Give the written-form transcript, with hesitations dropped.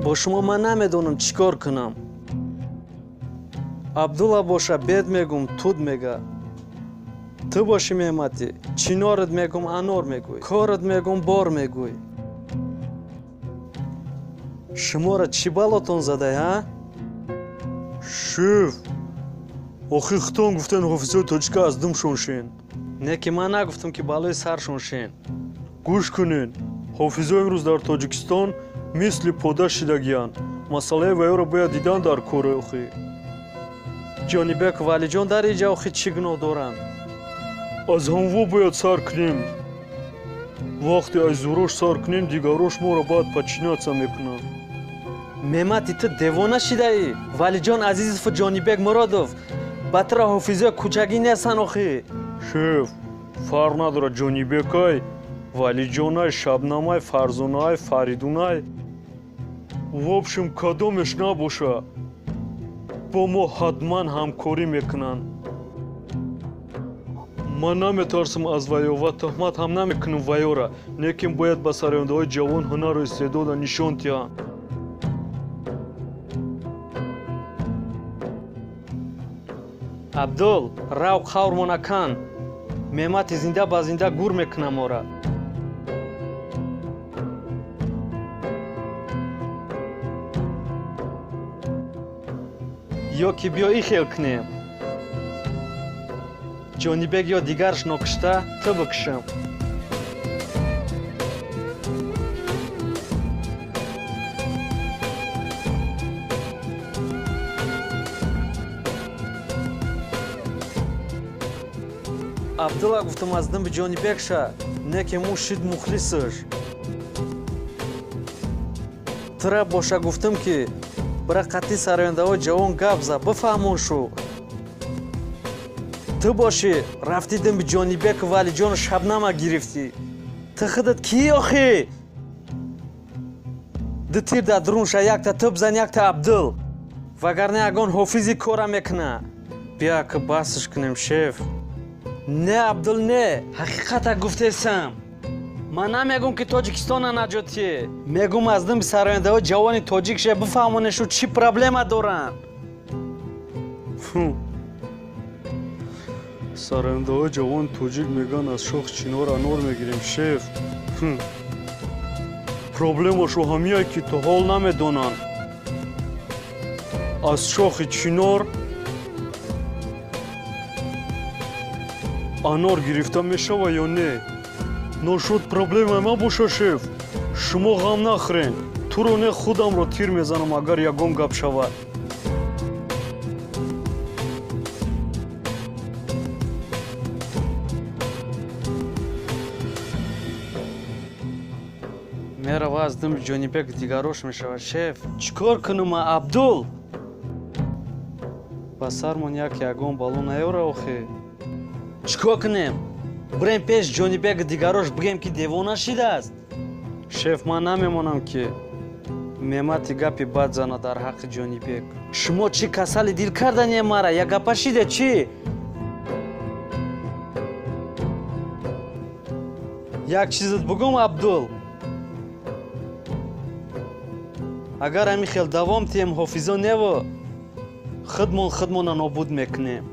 Бо шумо ман намедонам чӣ кор кунам. Абдулла боша бед мегум, туд мега. Ту боши Меҳматӣ, чинорат мегум, анор мегӯй, корат мегум, бор мегӯй. Шуморо чӣ балотон задай, ҳа? Шеф, охи хитон гуфтен ҳофизои тоҷика аз думшон шен. Не ки ман нагуфтам ки балои саршон шен. Гӯш кунен, ҳофизо имрӯз дар Тоҷикистон мисли пода шидагиянд. Масъалаи ваёро бояд дидан дар коре охи. Ҷонибек Валиҷон дар инҷа охи чӣ гуноҳ доранд? Аз ҳамво бояд сар кунем. Вақте аз зурош сар кунем, дигарош моро баъд подчиняться мекунанд. Меҳмати, ту девона шидаӣ? Валиҷон Азизову Ҷонибек Муродов ба туро ҳофизои кӯчагӣ нестанд охи. Шеф, фарқ надорад Ҷонибекай, Валиҷонай, Шабнамай, Фарзонаай, Фаридунай. В общем, кадомеш набоша, бо мо ҳатман ҳамкорӣ мекунанд. Ман наметарсам аз ваё ва туҳмат ҳам намекунам ваёра, лекин бояд ба сарояндаҳои ҷавон ҳунару истеъдода нишон диҳанд. Абдул, рав қаврмона кан. Меҳмати зинда ба зинда гур мекунам мора. Ё ки биё и хел кунем. Ҷонибек ё дигарш нокушта, ту бикушам. Абдулла гуфтам аз димби Ҷонибек ша, не ки му шид мухлисаш. Тура боша гуфтам ки бира қатъи сарояндаҳои ҷавон гап за, бифаҳмон шу. Ту бошӣ рафтӣ димби Ҷонибеку Валиҷону Шабнама гирифтӣ. Ту худат кӣ охи? Ду тир дар дурун ша, якта ту бизан, якта Абдул. Вагарна ягон ҳофизи кора мекуна. Бия ки басш кунем, шеф. Не, Абдул, не, ҳақиқата гуфтесам. Ман намегум ки Тоҷикистона наҷотие. Мегум аз димби сарояндаҳои ҷавони тоҷик ше, бифаҳмонешу чӣ проблема доранд. Сарояндаҳои ҷавони тоҷик мегӯянд аз шохи чинор анор мегирем, шеф. Проблемашу ҳамие ки то ҳол намедонанд. Аз шохи чинор анор гирифта мешава ё не? Ношуд проблемаи ман боша, шеф. Шумо ғам нахӯрен. Туро не, худамро тир мезанам, агар ягон гап шавад. Мерава аз дими Ҷонибек дигарош мешавад, шеф. Чӣ кор кунам, Абдул? Ба сармон як ягон бало наёра охи. Чӣ кор кунем? Бирем пеш Ҷонибек дигарош бигем ки девона шидааст. Шеф, ман намемонам ки Меҳмати гапи бад зана дар ҳаққи Ҷонибек. Шумо чӣ касали дил кардане мара? Як гапа шиде чӣ? Як чизат бугум, Абдул. Агар ҳамин хел давом тиҳем, ҳофизо нево, худмон худмона нобуд мекунем.